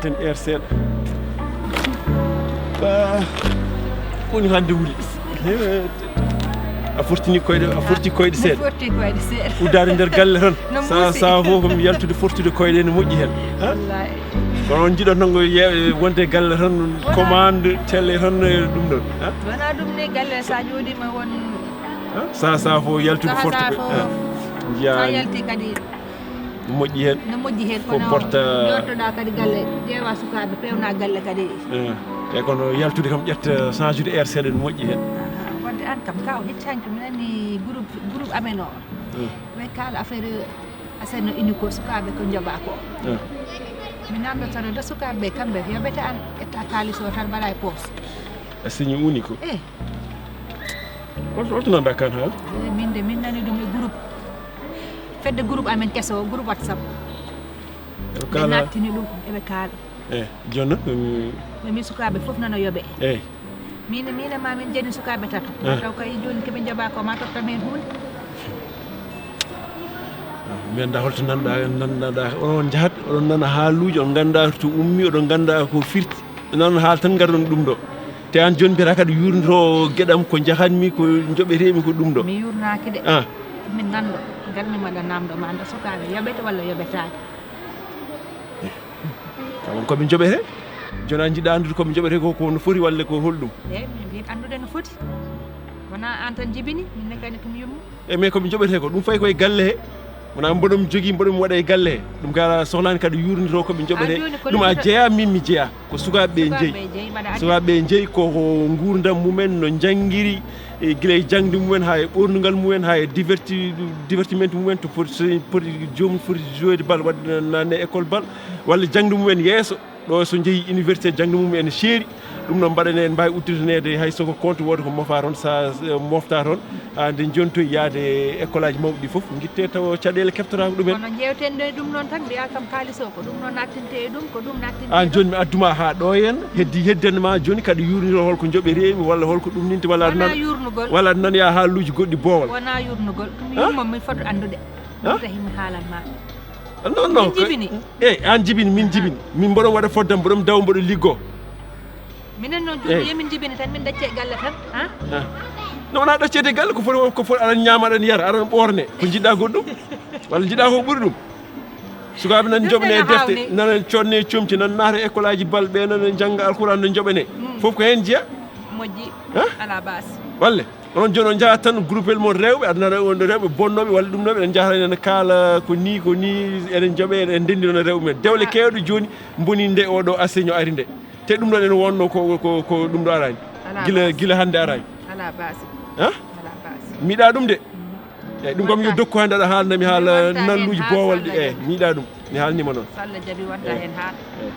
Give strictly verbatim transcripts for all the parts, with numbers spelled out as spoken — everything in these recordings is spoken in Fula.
Hen heure seeɗa. Ba, ko woni hannde wuli? He, a fortini koyɗe, a forti koyɗe seeɗa. Forti koyɗe seeɗa. Uddaade nder galle tan. No sa muusi. Sa fof ko mi yaltude fortude koyɗe ne moƴƴi heen. Ha? Wallaahi. Kono on njiɗo tan ko ye-, wonde e galle tan, wona commande télé tan e ɗum ɗon. Ha? Wona ɗum ni galle sa jooɗiima won. Ha? Sa, sa fof yaltude forti koyɗe. Sa yalti kadi. Moƴƴi heen. No moƴƴi heen, ko kono porta- yottoɗaa kadi galle, ƴeewa sukaaɓe, peewna galle kadi. Eh, e kono yaltude kam ƴetta, change de air seeɗa, no moƴƴi heen. Aha, wadde aan kam, ka o hecci hanki, mi nani groupe, groupe amen o. Eh. Ɓe kaala affaire, affaire no ini ko sukaaɓe ko njoɓaa ko. Eh. Mi namdoto tan, nde sukaaɓe ɓe kamɓe, yoɓete aan, ƴetta kaalis o tan mbaɗa e poos. A signe uni ko? Eh. Holto, holto nanɗaa kaan haala? Eh, min de, min nani ɗum e groupe. Fedde groupe amen keso o, groupe WhatsApp. Eɓe kaala? Ɓe nattini ɗum, eɓe kaala. Eh, jooni noon, mm. Ɓe mbi sukaaɓe fof nana yoɓe. Eh. Min, min e ma min jani sukaaɓe tato. Eh. Taw kay jooni ko ɓe njoɓaa ko ma totta men huunde. Ah, mi anndaa holto nanɗaa, nanɗaa, onon njahat, oɗon nana haaluuji, on nganndaa to ummi, oɗon nganndaa ko firti. Noon haala tan ngaron ɗum ɗo. Te aan jooni mbiyata kadi yuurnito geɗam ko njahatmi, ko njoɓeteemi ko ɗum ɗo. Mi yuurnaaki de. Ah. Min nanɗo, ngarmi mbaɗa namdo ma nda sukaaɓe yoɓete walla yoɓetaake. Kawan ko ɓe njoɓete? Jooni a njiɗa anndude ko ɓe njoɓete ko, ko no foti walla ko holɗum? Eey, min mbiɗa anndude no foti. Wona aan tan jibini, min ne kadi ko mi yummi. E mais ko ɓe njoɓete ko, ɗum fayi koye galle he. Wona mboɗo mi jogii, mboɗo mi waɗa e galle he. Ɗum kala sohlaani kadi yuurnito ko ɓe njoɓete. Ɗum a jeyaa, min mi jeyaa. Ko sukaaɓe ɓe jeyi. Sukaaɓe ɓe jeyi, ko, ko nguurndam mumen, no njanngiri, e gila e jaŋde mumen, haa e ɓoornungal mumen, haa e diverti-, divertiment mumen, to foti, so poti, joomum foti joueede bal, waɗde naatde école bal, walla jaŋde mumen yeeso. Ɗo so njehi université, jaŋde mum ene seeri. Ɗum noon mbaɗane, en mbaawi udditaneede hay so ko compte wooda ko mofa toon, sa, sa mofta toon, haa nde njontoyi yaade e école aji mawɗi ɗi fof, ngitte taw caɗeele keɓtotaako ɗumen. Kono njeewten ɗo e ɗum noon tan, mbiyaa kam kaalis o, ko ɗum noon nattinte e ɗum, ko ɗum nattinte e ɗum. Aan jooni mi adduma haa ɗo en, heddi, heddanma jooni kadi yuurnito holko njoɓeteemi, walla holko ɗum ninte, walla aɗa nan-, walla aɗa nanoya haaluuji goɗɗi boowal. Wona yuurnugol, ɗum yumma mi foti anndude. Ɗum tahi mi haalan ma. Non, non, min jibini. Eyi, aan jibini, min jibini. Min mboɗon waɗa foddam, mboɗon dawa, mboɗon liggo. Minen noon, jooni, eyi, yemin jibini tan, min ɗacce e galle tan, ha? Ha. No wona ɗaccede e galle, ko foti, ko foti aɗa ñaama, aɗa yara, aɗa ɓoorne. Ko njiɗɗa goɗɗum? Walla njiɗɗa ko ɓuri ɗum? Sukaaɓe nan njoɓane e defte, nana coodne e comci, nan naata école aji bal, ɓe nana njannga Alquran, no njoɓane. Mm. Fof ko heen jeya. Moƴƴi. Ha? Ala baas. Walle. Onon jooni on njahat tan groupel mon rewɓe, aduna rewɓe, on rewɓe bonnooɓe, walla ɗum ɗo, eɗen njaha tan, eɗen kaala ko nii, ko nii, eɗen njoɓe, eɗen ndenndi ɗon e rewɓe men. Dewle keewɗe jooni mboni nde oɗo enseignant ari nde. Te ɗum ɗon ene wonno ko, ko, ko ɗum ɗo araani. Gila, gila hannde araani. Ala baasi. Ha? Ala baasi. Mi yiɗaa ɗum de. Mm. Eyi, ɗum kam yo dokku hannde aɗa haalna mi haala nanluuji boowal ɗi. Eyi, mi yiɗaa ɗum. Mi haalnii ma noon. So Allah jaɓi, wonta heen haala. Eyi.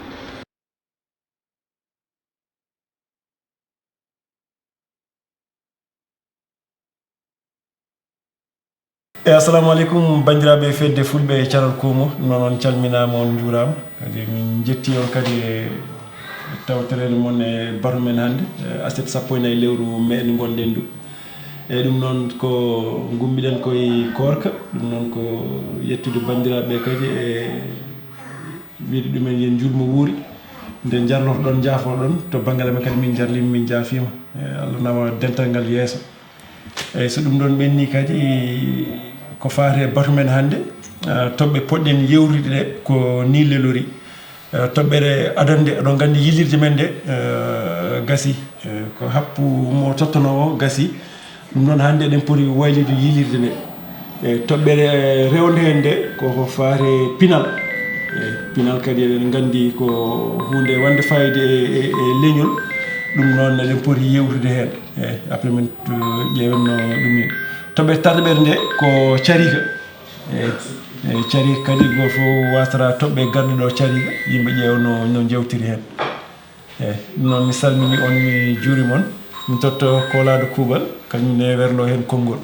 E assalamu aleykum, banndiraaɓe fedde Fulɓe e Caral Kuumo. Noon on calminaama, on njuuraama. Kadi min njettii on kadi e tawtoreede mon e batu men hannde, e aset sappo e nayi lewru mee ndu ngonɗen ndu. E ɗum noon ko ngummiɗen koye koorka, ɗum noon ko yettude banndiraaɓe kadi e wiyde ɗumen yo njuurmo wuuri. Nde njarlotoɗon, njaafoɗon, to banngal amen kadi min njarliima, min njaafiima. E Allah nawa dental ngal yeeso. Eyi, so ɗum ɗon ɓenni kadi, ko faati e batu men hannde, ah, toɓɓe poɗɗen yewtude ɗe ko ni lelori. Eh, toɓɓere adannde, oɗon nganndi yiilirde men nde, eh, gasi. Eh, ko happu mo tottanoo o gasi. Ɗum noon hannde eɗen poti waylude yiilirde nde. Eh, toɓɓere rewnde heen nde ko, ko faati e pinal. Eh, pinal kadi eɗen nganndi ko huunde wonde fayde e, e, e leñol. Ɗum noon eɗen poti yewtude heen. Eh, après min, eh, ƴeewen no ɗum ni. Toɓɓere tataɓere nde ko cariika. Eyi, eyi, cariika kadi, gooto fof waasata toɓɓe garɗe ɗo cariika, yimɓe ƴeewa no, no njewtiri heen. Eyi, ɗum noon mi salmini on, mi juuri mon, mi totto koolaaɗo kuuɓal, kañum ne werlo heen konngol.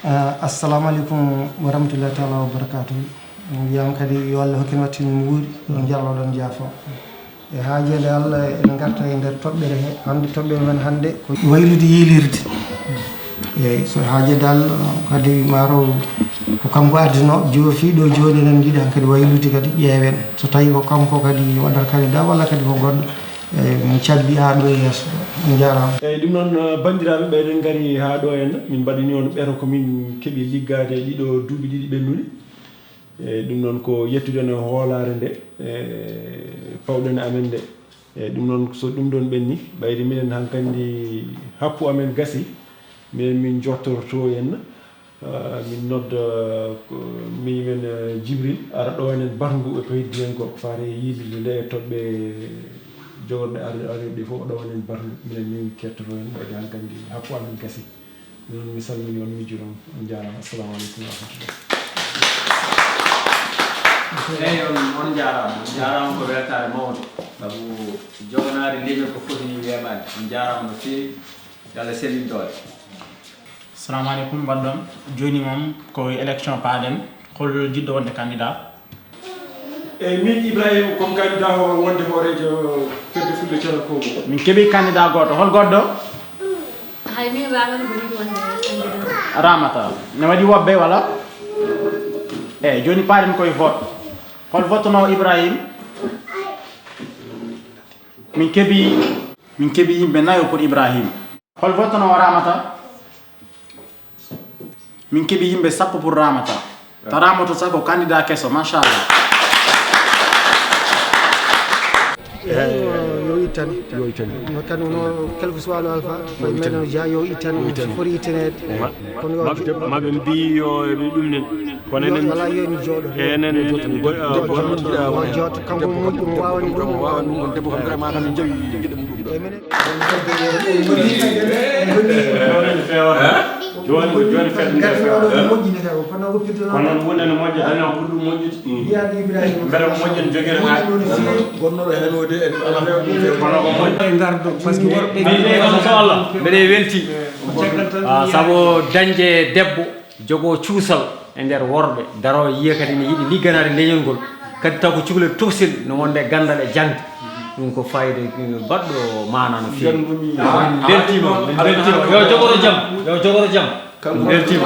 Ah, assalamu aleykum wa rahmatullahi taala wa barakatuhu. Min mbiyama kadi yo Allah hokkin wattin mo wuuri, ɗo njalloɗon jaafo. E haajeede Allah, en ngarta e nder toɓɓere he. Hannde toɓɓere men hannde ko waylude yiilirde. Eeyi, so haajeede Allah, kadi maaro Ko kanko ardinoo, joofi ɗo jooni, eɗen njiɗi hankadi waylude kadi, ƴeewen so tawii ko kanko kadi waɗata candidat walla kadi ko goɗɗo. Eeyi, min cabbi haa ɗo e yeeso. On njaaraama. Eeyi, ɗum noon, eh, banndiraaɓe, ɓeyden ngari haa ɗo en. Min mbaɗini on ɓeto ko min keɓi liggaade e ɗiɗo duuɓi ɗiɗi ɓennuɗi. Eeyi, ɗum noon ko yettude en e hoolaare nde, eh, pawɗen amen nde. Eeyi, ɗum noon, so ɗum ɗoon ɓenni, ɓayri minen hankandi happu amen gasi, minen min njottorto en. Ah, min nodda ko miñi men, eh, Jibril, ara ɗowanen batngu e ko heddi heen ko faati e yiilirde nde e toɓɓe jogorɗe ar-, arirɗe fof, o ɗowanen batngu, minen min kettoto heen, ɓayde hankandi happu amen gasi. Minen mi salmini on, mi juurii on, on njaaraama. Assalamu aleykum wa rahmatullah. Eeyi, on, on njaaraama, on njaaraama ko weltaare mawnde, sabu joganaade leñol ko foti ni weeɓaade. On njaaraama no feewi, yo Allah sellin doole. Assalamu aleykum, mbaɗɗon. Jooni moom ko élection paaɗen. Hol jiɗɗo wonde candidat? Eeyi, min Ibrahima, comme candidat ho-, wonde hooreejo Fedde Fulɓe Cooral Kongo. Min keɓii candidat gooto. Hol goɗɗo? Hay min Ramata ko yiɗi wonde candidat. Ramata. Ne waɗi woɓɓe walla? Eeyi, jooni paaɗen koye vote. Hol vote no Ibrahima? Min keɓii, min keɓii yimɓe nayo pour Ibrahima. Hol vote no Ramata? Min keɓii yimɓe sappo pour Ramata. Ta Ramata sa ko candidat keso, machallah. Eeyi, yo, yo ittane. Yo ittane. No kan, no, quel que soit le alpha, fay meɗen ja, yo ittane, yo ittane. Foti ittaneede. Eeyi. Kono yo maɓe, maɓe mbi yo ɓe ɗum nen. Kono enen, wala yo en jooɗo. Enen, go-, ah, go-, o jooɗo, kanko moƴƴi, mo waawani ɗum, mo waawani ɗum, debbo kam vraiment kam jawi giɗo mum ɗum ɗo. Eeyi, minen. Jooni, jooni fedde nde feewa. Kono noon wonde no moƴƴa, daña ko ɓuri ɗum moƴƴude. Mbele ko moƴƴen jogere haa. Gonnoɗo heen o de, en ala ko ɗum feewa. Kono ko moƴƴi. Ngardo, parce que worɓe min de, inchallah, mbeɗe welti. Ah, sabu dañde debbo jogoo cuusal e nder worɓe, daroo yiya kadi ne yiɗi ligganaade leñol ngol, kadi taw ko cukalel tokosel, no wonde ganndal e jaŋde. Ɗum ko fayida, eh, baɗɗo maanaa no feewi. Min mbeltiima, min mbeltiima. Yo jogoro jam, yo jogoro jam. Min mbeltiima.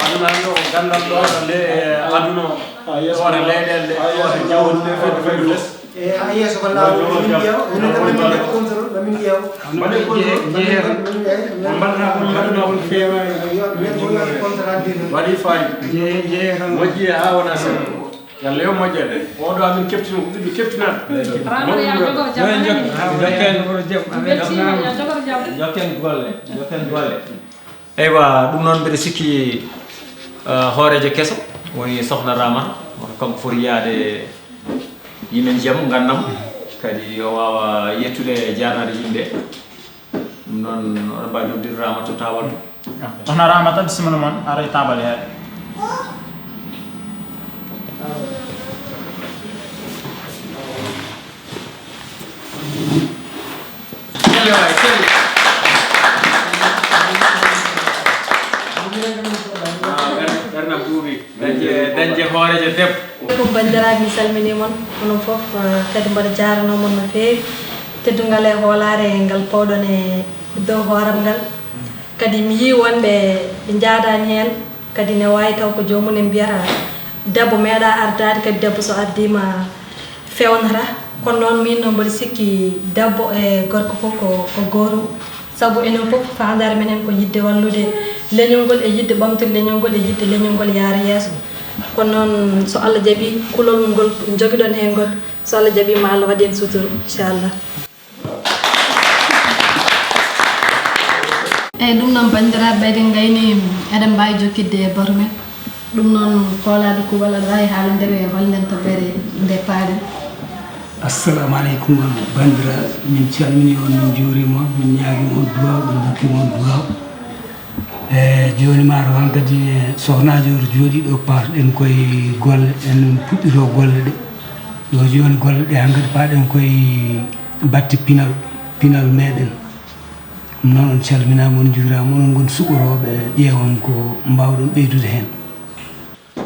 Aduna hannde o ganndal ɗo, nde aduna o, hoore leyɗeele ɗe, hoore jawdi, hoore fedde fedde les. E, a yeeso ko laawol, min ƴeewa, min kam min ƴeewa contrôle, min ƴeewa. Mbaɗee contrôle. Mbaɗaa ko mbaɗuɗaa on feewaani. Yo, min ko waɗi contrat de. Waɗi faayi. Jeeye, jeeye tan. Moƴƴi haa wona seeɗa. Yalla yo moƴƴe de. Oɗo amin keɓtino ko ɓiɗɗo keɓtinaɗo. Rama ya jogo jam. Yo en jokk-, jokken. Jokken golle, jokken golle. Eywa, ɗum noon mbeɗa sikki, eh, hooreejo keso, woni Sohna Ramata, woni kanko foti yahde yimɓe njiyam, ngandam, kadi o waawa yettude e jaarnaade yimɓe. Ɗum noon, oɗon mbaawi noddude Ramata to taabal to. Sohna Ramata, bisimilla mon, ara e taabal he. Dañde, dañde hooreejo debbo. Ɗum, banndiraaɓe, mi salminii mon, onon fof, eh, kadi mbaɗa jaaranoo mon no feewi. Teddungal e hoolaare ngal pawɗon e dow hooram ngal. Kadi mi yii wonɓe ɓe njaadaani heen, kadi ne waawi taw ko joomum en mbiyata debbo meeɗaa ardaade, kadi debbo so ardiima feewnata. Kono noon, miin noon mboɗo sikki debbo e gorko fof ko, ko gootum. Sabu enen fof faandaare men heen ko yiɗde wallude leñol ngol e yiɗde ɓamtude leñol ngol e yiɗde leñol ngol yaara yeeso. Kono noon, so Allah jaɓii, kulol ngol njogiɗon heen ngol, so Allah jaɓii, ma Allah waɗ heen sutura, inchallah. Eeyi, ɗum noon, banndiraaɓe, eɗen ngayni eɗen mbaawi jokkitde e batu men. Ɗum noon, koolaaɗo kuuɓal, aɗa waawi haalande ɓe hol ndeen toɓɓere nde paaɗen? Assalamu aleykum, banndiraaɓe. Min calminii on, min njuuriima on, min ñaagii on duwaaw, min ndokkii on duwaaw. E jooni maa ɗo hankadi, e sohnaajo oto jooɗii ɗo, paaɗen koye golle, en puɗɗitoo golle ɗe. Ɗo jooni golle ɗe hankadi paaɗen koye batte pinal, pinal meɗen. Ɗum noon, on calminaama, on njuuraama, onon ngon suɓorooɓe, ƴeewon ko mbaawɗon ɓeydude heen.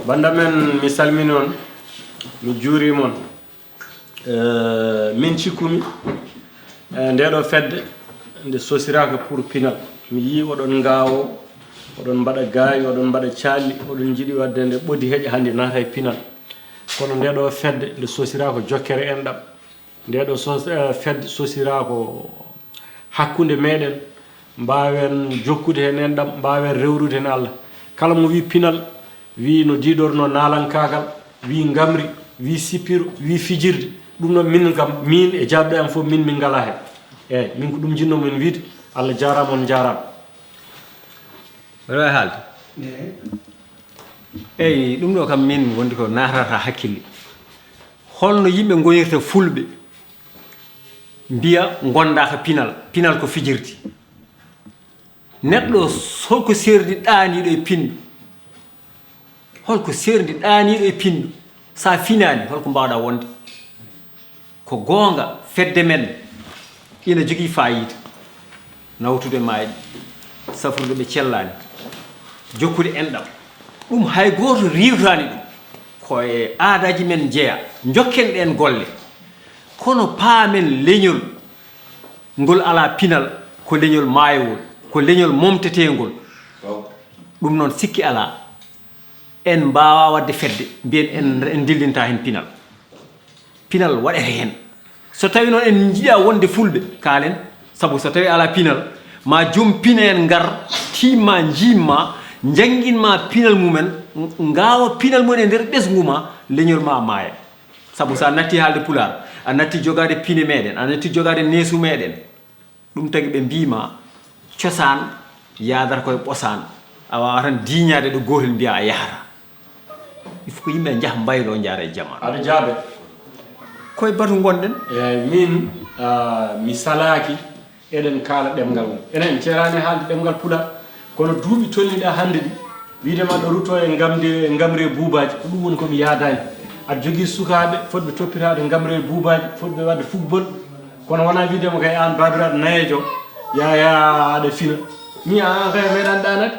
Bannda men, mi salmini on, mi juuriima on. Eh, min cikkumi, eh, nde ɗo fedde nde sosiraaka pour pinal. Mi yii oɗon ngaawo, oɗon mbaɗa gaawi, oɗon mbaɗa calli, oɗon njiɗi waɗde nde ɓodi heƴa hannde naata e pinal. Kono nde ɗo fedde nde sosira ko jokkere enɗam. Nde ɗo sos, eh, fedde sosira ko hakkunde meɗen, mbaawen jokkude heen enɗam, mbaawen rewrude heen Allah. Kala mo wii pinal, wii no diidorno naalankaagal, wii ngamri, wii sippiro, wii fijirde. Ɗum noon minen kam, miin e jaabɗo am fof, min min ngalaa heen. Eeyi, min ko ɗum njiɗnoo min wiide. Allah jaaraama, on jaaraama. Mbeɗa waawi haalde? Eeyi, ɗum ɗo kam min wondi ko naatata hakkille. Holno yimɓe ngonirta fulɓe mbiya ngondaaka pinal, pinal ko fijirde. Neɗɗo holko serdi ɗaaniiɗo e pinɗo? Holko serdi ɗaaniiɗo e pinɗo? Sa finaani, holko mbawɗa wonde? Ko goonga, fedde men ina jogii faayiida. Nawtude maayɓe, safrude ɓe cellaani, jokkude enɗam. Ɗum hay gooto riiwtaani ɗum. Ko e aadaaji men jeyaa. Njokken ɗeen golle. Kono paamen leñol ngol alaa pinal, ko leñol maayowol, ko leñol momteteengol. Ɗum noon sikki alaa, en mbaawaa waɗde fedde, mbiyen en, en ndillinta heen pinal. Pinal waɗete heen. So tawii noon en njiɗaa wonde fulɓe, kaalen. Sabu so tawii alaa pinal, ma joom pine en ngar, tiimma, njiimma, njannginma pinal mumen, ngaawa pinal mumen e nder ɓesngu ma, leñol ma maaya. Sabu so a natti haalde pulaar, a natti jogaade pine meɗen, a natti jogaade neesu meɗen. Ɗum tagi ɓe mbiima cosaan yaadata koye ɓosaan. A waawa tan diiñaade ɗo gootel mbiya a yahata. Il faut ko yimɓe njaha mbaylo njaara e jamaanu. Aɗa jaabe. Koye batu ngonɗen. Eeyi, min mi salaaki eɗen kaala ɗemngal mum. Enen en ceeraani e haalde ɗemngal pulaar. Kono duuɓi tolniɗaa hannde ɗi, wiide ma aɗa ruttoo e ngamri e buubaaji, ko ɗum woni ko mi yaadaani. Aɗa jogii sukaaɓe fotɓe toppitaade ngamri e buubaaji, fotɓe waɗde football. Kono wonaa wiide ma kay aan baabiraaɗo nayeejo, yaa yaa aɗa fina. Nii aan kay a meeɗaani ɗaanaade.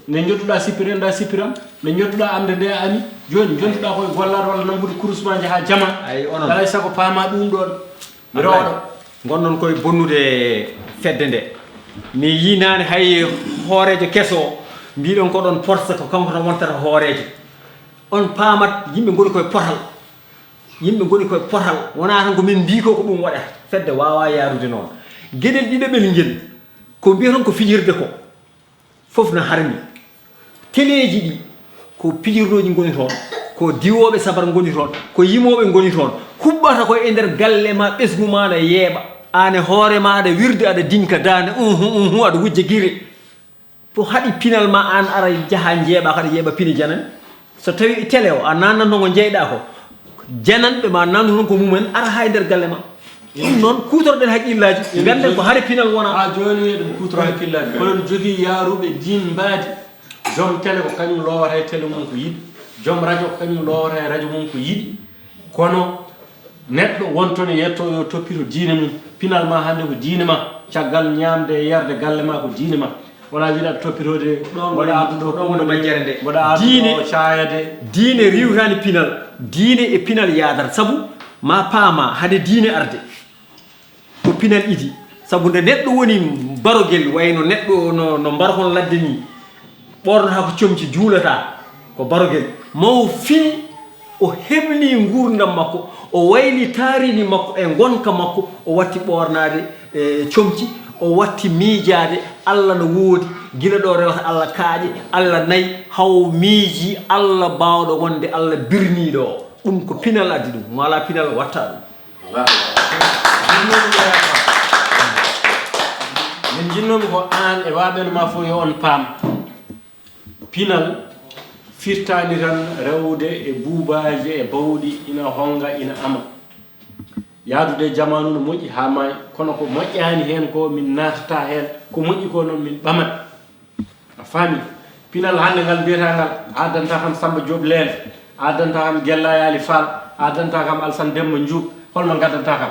Nde njottuɗaa sippir en ɗaa sippiram, nde njottuɗaa amde nde a ami. Jooni njontuɗaa ko e gollaade walla nanngude kurus maa njahaa jama. Alaa e sago paamaa ɗuum ɗoon. Mi rooɗo. Ngonnon koye bonnude fedde nde. Mi yii naane hay hooreejo keso mbiɗon ko ɗon porsa ko kanko tan wontata hooreejo. On paamat yimɓe ngoni koye potal. Yimɓe ngoni koye potal. Wonaa tan ko min mbii ko ko ɗum waɗata. Fedde waawaa yaarude noon. Geɗel ɗiɗaɓel ngel ko mbiyaton ko fijirde ko. Fof na harmi. Teleeji ɗi ko pijirlooji ngoni toon, ko diwooɓe sabar ngoni toon, ko yimooɓe ngoni toon. Huɓɓata ko e nder galle ma, ɓesngu ma na yeeɓa. Aan e hoore ma aɗa wirdi, aɗa dinka daande, unhu unhu, aɗa wujja gire. Ko haɗi pinal ma aan ara njaha njeeɓa, kaɗa yeeɓa pine janani. So tawii télé o a naatnatno ngo njeyɗaa ko, jananɓe ma naatnu toon ko mumen ara haa e nder galle ma. Ɗum noon kuutorɗen hakkillaaji, ngannden ko hare pinal wonaa. Haa jooni eɗen kuutoro hakkillaaji, kono eɗen njogii yaaruɓe ndiin mbaadi. Joom tele ko kañum loowata e tele mum ko yiɗi, joom rajo ko kañum loowata e rajo mum ko yiɗi. Kono neɗɗo wonto ne yettoo yo toppito diine mum. Pinal ma hannde ko diine ma, caggal ñaamde e yarde galle ma ko diine ma. Wonaa wiɗa toppitoode ɗo mboɗa adduɗo ɗo woni majjere nde. Mboɗa adduɗo caayade. Diine riiwtaani pinal. Diine e pinal yaadata sabu ma paama hade diine arde. Ko pinal idi sabu nde neɗɗo woni barogel wayno neɗɗo no, no mbarhon ladde ni. Ɓoornata ko comci juulata ko barogel. Maw fini o hebli nguurndam makko, o wayli taariindi makko e ngonka makko, o watti ɓoornaade e comci, o watti miijaade Allah no woodi, gila ɗo rewata Allah kaaƴe, Allah nayi, haw miiji Allah baawɗo wonde Allah birniiɗo o. Ɗum ko pinal addi ɗum, mo alaa pinal watta ɗum. Min jinnoomi ko aan e waaɓe no ma fof yo on paam. Pinal firtaani tan rewde e buubaaji e bawɗi ina honnga ina ama. Yahdude e jamaanu no moƴƴi haa maayi, kono ko moƴƴaani heen ko min naatataa heen, ko moƴƴi ko noon min ɓamat. A faami? Pinal hannde ngal mbiyataa ngal, a addantaa kam Sammba Joob Leele, a addantaa kam Gella Yaali Faal, a addantaa kam Alsan Demmba Njuuk, hol mo ngaddantaa kam?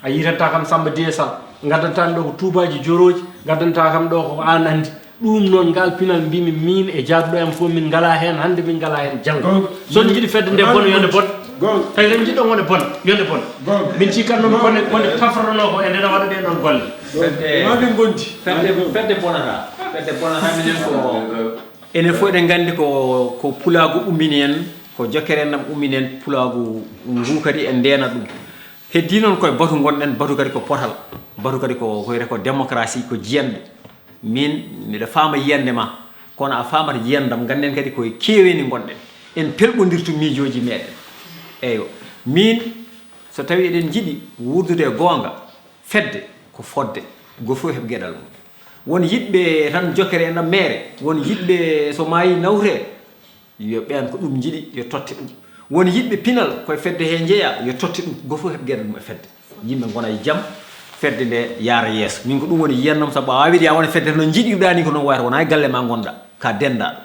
A yiitantaa kam Sammba Diye Sal, ngaddantaa mi ɗo ko tuubaaji jorooji, ngaddantaa kam ɗo ko aan anndi. Ɗuum noon ngaal pinal mbiimi miin e jaabɗo am fof min ngalaa heen hannde min ngalaa heen janngo. So on njiɗi fedde nde bono yo nde bon. Tawi tan jiɗɗon wonde bona, yonde bona. Min cikkanno mi kone kone tafrono ko e ndena waɗa ɗen ɗon golle. Fedde bonata. Fedde bonata minen ko enen fof eɗen nganndi ko ko pulaagu ummini en, ko jokkere enɗam ummini en, pulaagu ngu kadi en ndeenat ɗum. Heddii noon koye batu ngonɗen, batu kadi ko potal, batu kadi ko ko wiyetee ko démocratie, ko jiyanɗe. Miin mbiɗa faama yiyannde ma, kono a faamata yiyannde am. Ngannden kadi ko e keeweni ngonɗen, en pelɓondirtu miijooji meeɗen. Eyyo, miin so tawii eɗen njiɗi wuurdude e goonga, fedde ko fodde, gooto fof heɓa geɗal mum. Won yiɗɓe tan jokkere enɗam meere, won yiɗɓe so maayii nawtee, yo ɓeen ko ɗum njiɗi, yo totte ɗum. Won yiɗɓe pinal koye fedde hee njeyaa, yo totte ɗum, gooto fof heɓa geɗal mum e fedde. Yimɓe ngona e jam, fedde nde yaara yeeso. Min ko ɗum woni yiyannde am, sabu a waawii de a wona e fedde tan no njiɗirɗaa nii, ko noon wayata, wonaa e galle ma ngonɗaa, ka denndaaɗo.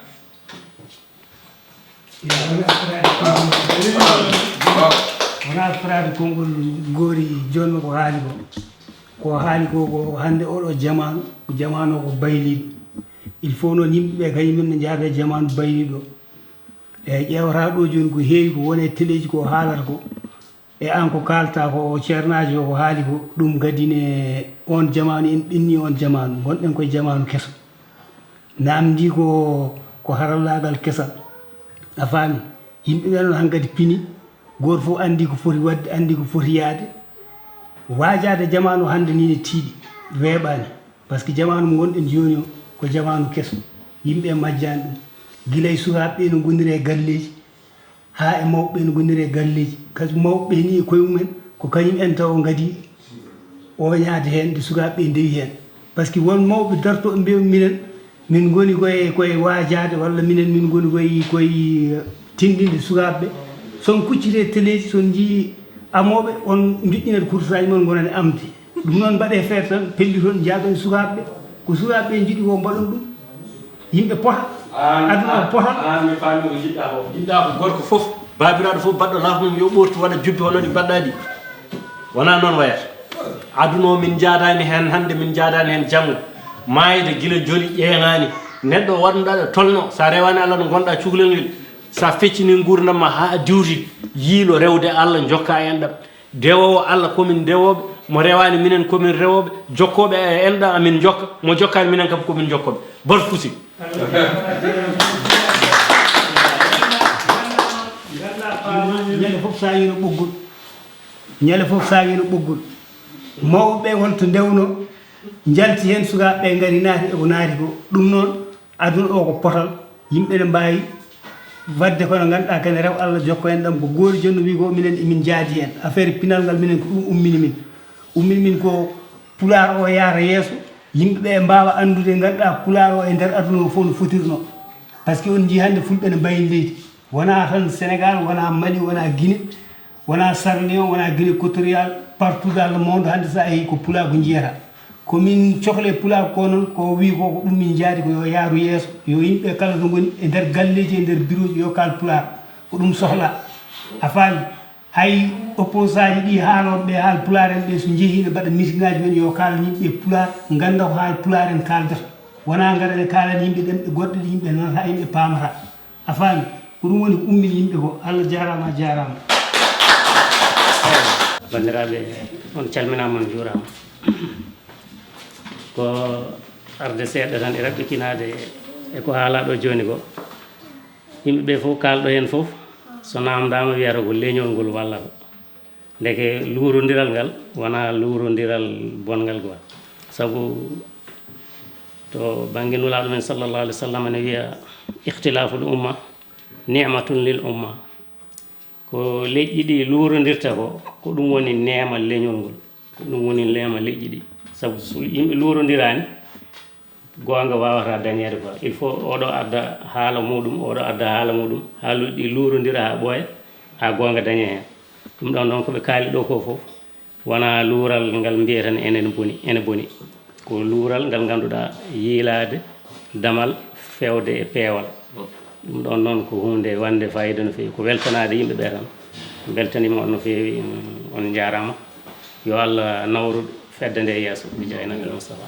Wonaa fotade konngol goori jooni ko haali ko. Ko haali ko, ko hannde oɗo jamaanu, ko jamaanu o ko bayliiɗo. Il faut noon yimɓe ɓe kañum en ne njaada e jamaanu bayliiɗo. Eeyi, ƴeewata ɗo jooni ko heewi ko woni e teleeji ko haalata ko. E aan ko kaalta ko, o ceernaajo o ko haali ko, ɗum kadi ne oon jamaanu, en ɓenni oon jamaanu, ngonɗen koye jamaanu keso. Naamndii ko, ko harallaagal kesal. A faami? Yimɓe ɓe noon hankadi pini, gooto fof anndi ko foti waɗde, anndi ko foti yahde. Waajaade jamaanu hannde nii ne tiiɗi, weeɓaani. Par ce que jamaanu mo ngonɗen jooni o, ko jamaanu keso. Yimɓe majjaani ɗum. Gila e sukaaɓe ɓe no ngoniri e galleeji, haa e mawɓe ɓe no ngoniri e galleeji. Kasi mawɓe ɓe nii e koye mumen, ko kañum en taw ngadi ooñaade heen, nde sukaaɓe ɓe ndewi heen. Par ce que won mawɓe dartooɓe mbiya minen, min ngoni koye, koye waajaade, walla minen, min ngoni koye, koye tinndinde sukaaɓe ɓe. So on kuccitee teleeji, so on njii amooɓe, on njoƴƴinat kurusaaji mon, ngonan e amde. Ɗum noon, mbaɗee feere tan, pellitoon, njaaɓen sukaaɓe ɓe. Ko sukaaɓe ɓe njiɗi ko, mbaɗon ɗum. Yimɓe pota. Aduna o pota. Aan mi faami ko njiɗɗaa ko. Njiɗɗaa ko gorko fof, baabiraaɗo fof, baɗɗo laafa mum, yo ɓoortu, waɗa jubbi hono ɗi mbaɗɗaa ɗi. Wonaa noon wayata. Aduna o min njaadaani heen hannde, min njaadaani heen janngo. Maayde gila joli ƴeenaani. Neɗɗo waɗnuɗaa ɗo tolno, so a rewaani Allah no ngonɗaa cukalel ngel, so a feccini nguurndam ma haa a diwti, yiilo rewde Allah, njokka e enɗam. Dewoowo Allah, ko min dewooɓe, mo rewaani minen, ko min rewooɓe, jokkooɓe e enɗam, amin njokka, mo jokkaani minen kam, ko min jokkooɓe. Barfusi. Ñande fof so a yiino ɓoggol, ñande fof so a yiino ɓoggol, mawɓe ɓe won to ndewno, njalti heen, sukaaɓe ɓe ngari, naati e ko naati ko. Ɗum noon, aduna o ko potal, yimɓe ne mbaawi waɗde kono ngannduɗaa kene rew Allah, jokko en ɗam ko goori. Jooni no wiyi ko minen emin njaadi heen. Affaire pinal ngal, minen ko ɗum ummini min. Ummini min ko pulaar o yaara yeeso, yimɓe ɓe mbaawa anndude, ngannduɗaa pulaar o e nder aduna o fof no fotirno. Par ce que on njii hannde fulɓe ne mbayi leydi. Wonaa tan Sénégal, wonaa Mali, wonaa Guinée, wonaa Sierra Leone, wonaa Guinée équatoriale, partout dans le monde, hannde so a yehii ko pulaagu njiyataa. Ko min cohli e pulaagu ko noon, ko o wiyi ko, ko ɗum min njaadi ko yo yaaru yeeso, yo yimɓe kala to ngoni e nder galleeji, e nder birooji, yo kaal pulaar. Ko ɗum sohlaa. A faami? Hay opposant ji ɗi haalooɓe ɓe, haal pulaar en ɓe, so njehii ne mbaɗa mitingaaji men, yo kaal yimɓe pulaar, ngannda ko haal pulaar en kaaldata. Wonaa ngara ne kaalana yimɓe ɗemɗe goɗɗe ɗe yimɓe nanata, yimɓe paamata. A faami? Ko ɗum woni ko ummini yimɓe ko. Allah jaaraama, a jaaraama. Banndiraaɓe, on calminaama, on njuuraama. Ko arde seeɗa tan e raɓɓikinaade e ko haalaa ɗo jooni ko. Yimɓe ɓe fof kaalɗo heen fof, so naamndaama, wiyata ko leñol ngol wallata. Ndeke luurondiral ngal wonaa luurondiral bonngal quoi. Sabu to bannge Nulaaɗo men sallallahu alaihi wasallam ne wiya, "Ikhtilaful umma ni'matun lil umma." Ko leƴƴi ɗi luurondirta ko, ko ɗum woni neema leñol ngol. Ko ɗum woni neema leƴƴi ɗi. Sabu so yimɓe luurondiraani, goonga waawataa dañeede quoi. Il faut oɗo adda haala muuɗum, oɗo adda haala muuɗum, haaluuji ɗi luurondira haa ɓooya, haa goonga dañee heen. Ɗum ɗoon noon ko ɓe kaali ɗo ko fof, wonaa luural ngal mbiyeten enen boni, ene boni. Ko luural ngal ngannduɗaa yiilaade damal feewde e peewal. Ɗum ɗoon noon ko huunde wonde faayiida no feewi. Ko weltanaade yimɓe ɓe tan. Mbeltaniima on no feewi, on njaaraama. Yo Allah nawru fedde nde yeeso, bi jaahi Nabil Mustafa.